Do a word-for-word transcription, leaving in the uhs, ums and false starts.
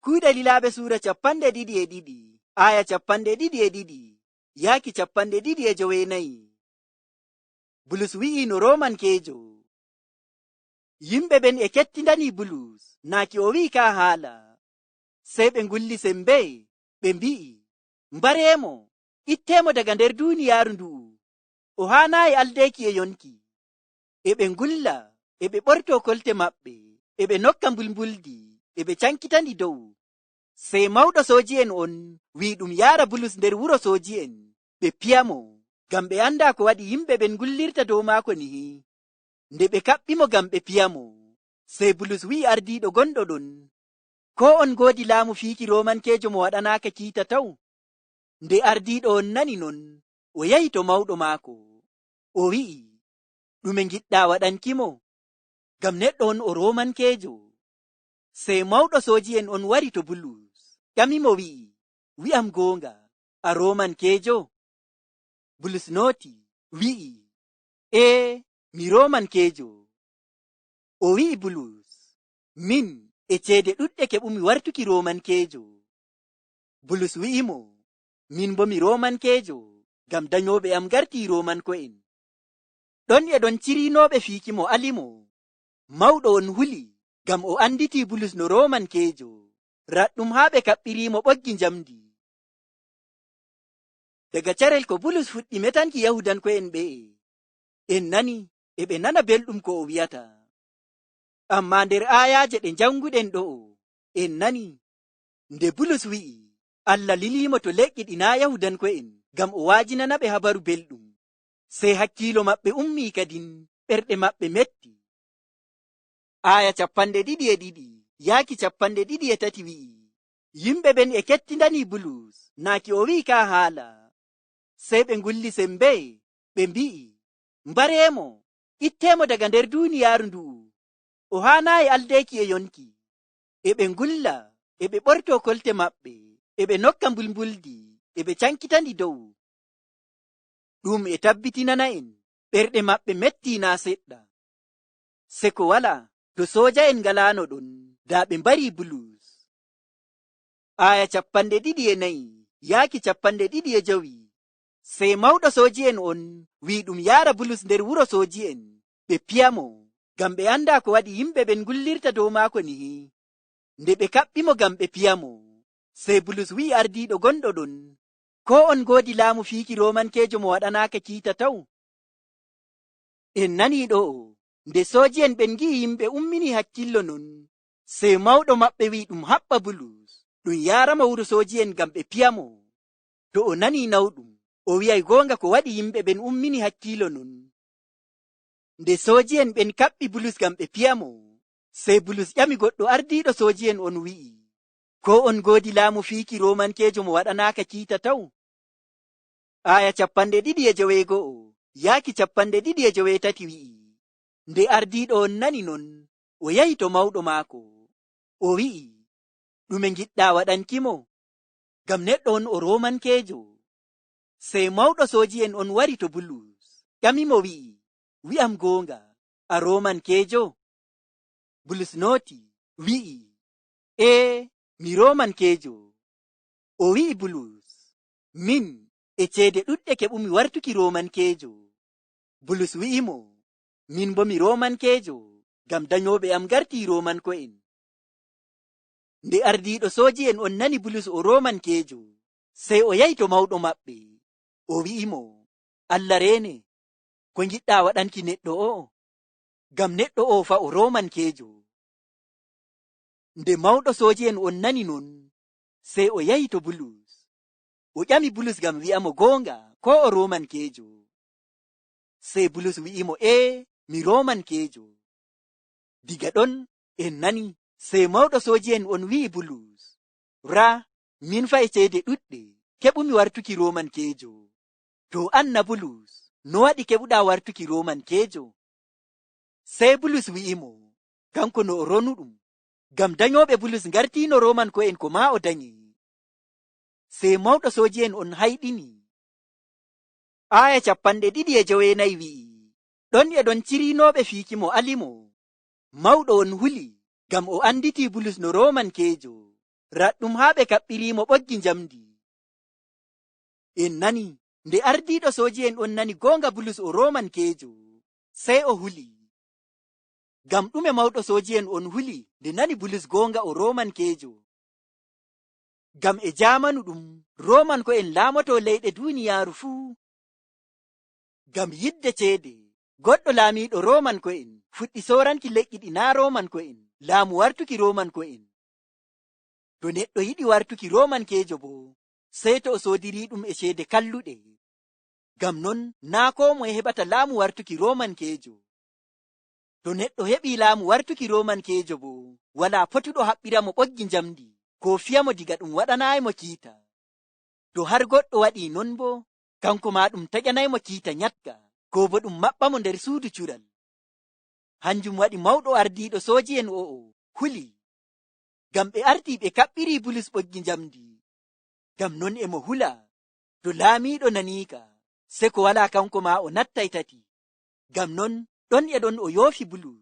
Kuuɗe Lilaaɓe suura capanɗe ɗiɗi e ɗiɗi, aaya capanɗe ɗiɗi e ɗiɗi, yaaki capanɗe ɗiɗi e jowenayi. Bulus wi'i no Roomankeejo. Yimɓe ɓen e kettindanii Bulus, naaki o wi'i kaa haala. Sey ɓe ngulli sembe, ɓe mbi'i, "Mbareemo, itteemo daga nder duuniyaaru ndu'u. O haanaayi aldeeki e yonki." E ɓe ngulla, e ɓe ɓortoo kolte maɓɓe, e ɓe nokka mbulmbuldi, e ɓe cankitandi dow. Sey mawɗo sooji'en on wi'i ɗum yaara Bulus nder wuro sooji'en, ɓe piya mo, ngam ɓe anndaa ko waɗi yimɓe ɓen ngullirta dow maako nihi. Nde ɓe kaɓɓi mo ngam ɓe piya mo, sey Bulus wi'i ardiiɗo gonɗo ɗon, "Koo on ngoodi laamu fiiki Roomankeejo mo waɗanaaka kiita taw?" Nde ardiiɗo on nani non, o yahi to mawɗo maako, o wi'i, "Ɗume ngiɗɗaa waɗanki mo? Ngam neɗɗo on o Roomankeejo." Sey mawɗo sooji'en on wari to Bulus, ƴami mo wi'i, "Wi'am goonga, a Roomankeejo?" Bulus nooti, wi'i, "Ee, mi Roomankeejo." O wi'i Bulus, "Min e ceede ɗuɗɗe keɓumi wartuki Roomankeejo." Bulus wi'i mo, "Min boo mi Roomankeejo, ngam danyooɓe am ngartii Roomanko'en." Ɗon e ɗon cirinooɓe fiiki mo ali mo. Mawɗo on huli, ngam o annditii Bulus no Roomankeejo. Raɗɗum haa ɓe kaɓɓirii mo ɓoggi njamndi. Daga carel ko Bulus fuɗɗi metanki Yahuudanko'en ɓe'e, en nani, e ɓe nana belɗum ko o wi'ata. Ammaa nder aayaaje ɗe njannguɗen ɗo'o, en nani, nde Bulus wi'i, Allah lilii mo to leƴƴi ɗi naa' Yahuudanko'en, ngam o wa'ajinanaɓe Habaru Belɗum. Sey hakkiilo maɓɓe ummii kadin, ɓerɗe maɓɓe metti. Aaya capanɗe ɗiɗi e ɗiɗi yaaki capanɗe ɗiɗi e tati wi'i, Yimɓe ɓen e kettindanii Bulus, naaki o wi'i kaa haala. Sey ɓe ngulli sembe, ɓe mbi'i, "Mbareemo, itteemo daga nder duuniyaaru ndu'u. O haanaayi aldeeki e yonki." E ɓe ngulla, e ɓe ɓortoo kolte maɓɓe, e ɓe nokka mbulmbuldi, e ɓe cankitandi dow. Ɗum e tabbitinana'en, ɓerɗe maɓɓe mettii naa' seɗɗa. Seko walaa, to sooja'en ngalaano ɗon, daa ɓe mbarii Bulus. Aaya capanɗe ɗiɗi e nayi yaaki capanɗe ɗiɗi e jowi. Sey mawɗo sooji'en on wi'i ɗum yaara Bulus nder wuro sooji'en, ɓe piya mo, ngam ɓe anndaa ko waɗi yimɓe ɓen ngullirta dow maako nihi. Nde ɓe kaɓɓi mo ngam ɓe piya mo, sey Bulus wi'i ardiiɗo gonɗo ɗon, "Koo on ngoodi laamu fiiki Roomankeejo mo waɗanaaka kiita taw?" En nanii ɗo'o, nde sooji'en ɓen ngi'i yimɓe umminii hakkillo non, sey mawɗo maɓɓe wi'i ɗum haɓɓa Bulus, ɗum yaara mo wuro sooji'en ngam ɓe piya mo. To o nanii nawɗum, o wi'ay goonga ko waɗi yimɓe ɓen ummini hakkiilo non. Nde sooji'en ɓen kaɓɓi Bulus ngam ɓe piya mo, sey Bulus ƴami goɗɗo ardiiɗo sooji'en on, wi'i, "Koo on ngoodi laamu fiiki Roomankeejo mo waɗanaaka kiita taw?" Aaya capanɗe ɗiɗi e joweego'o yaaki capanɗe ɗiɗi e joweetati wi'i, Nde ardiiɗo on nani non, o yahi to mawɗo maako, o wi'i, "Ɗume ngiɗɗaa waɗanki mo? Ngam neɗɗo on o Roomankeejo." Sey mawɗo sooji'en on wari to Bulus, ƴami mo, wi'i, "Wi'am goonga, a Roomankeejo?" Bulus nooti, wi'i, "Ee, mi Roomankeejo." O wi'i Bulus, "Min e ceede ɗuɗɗe keɓumi wartuki Roomankeejo." Bulus wi'i mo, "Min boo mi Roomankeejo, ngam danyooɓe am ngartii Roomanko'en." Nde ardiiɗo sooji'en on nani Bulus o Roomankeejo, sey o yahi to mawɗo maɓɓe, o wi'i mo, "Allah reene, ko ngiɗɗaa waɗanki neɗɗo o'o? Ngam neɗɗo o'o fa o Roomankeejo." Nde mawɗo sooji'en on nani non, sey o yahi to Bulus. O ƴami Bulus ngam wi'a mo goonga koo o Roomankeejo. Sey Bulus wi'i mo, "Ee, mi Roomankeejo." Diga ɗon en nani, sey mawɗo sooji'en on wi'i Bulus, "Raa, min fa e ceede ɗuɗɗe keɓumi wartuki Roomankeejo. To an na Bulus, no waɗi keɓuɗaa wartuki Roomankeejo?" Sey Bulus wi'i mo, kanko no o ronuɗum, ngam danyooɓe Bulus ngartiino Roomanko'en ko maa o danye. Sey mawɗo sooji'en on hayɗini. Aaya capanɗe ɗiɗi e joweenayi wi'i, ɗon e ɗon cirinooɓe fiiki mo ali mo. Mawɗo on huli, ngam o anditii Bulus no Roomankeejo. raɗɗum haa ɓe kaɓɓiri mo ɓoggi njamndi. En nani, nde ardiiɗo sooji'en on nani goonga Bulus o Roomankeejo, sey o huli. Ngam ɗume mawɗo sooji'en on huli nde nani Bulus goonga o Roomankeejo? Ngam e jaamanu ɗum, Roomanko'en laamoto leyɗe duuniyaaru fuu. Ngam yiɗde ceede, goɗɗo laamiiɗo Roomanko'en fuɗɗi sooranki leƴƴi ɗi naa Roomanko'en, laamu wartuki Roomanko'en. To neɗɗo yiɗi wartuki Roomankeejo boo, sey to o soodiri ɗum e ceede kalluɗe. Ngam non, naa koo moye heɓata laamu wartuki Roomankeejo. To neɗɗo heɓi laamu wartuki Roomankeejo boo, walaa potuɗo haɓɓira mo ɓoggi njamndi, koo fiya mo diga ɗum waɗanaay mo kiita. To har goɗɗo waɗi non boo, kanko maa ɗum taƴanay mo kiita nyatka, koo boo ɗum maɓɓa mo nder suudu cural. Hanjum waɗi mawɗo ardiiɗo sooji'en o'o huli. Ngam ɓe ardi ɓe kaɓɓiri Bulus ɓoggi njamndi. Ngam non e mo hula, to laamiiɗo naniika, seko walaa kanko maa o nattay tati. Ngam non, ɗon e ɗon o yoofi Bulus,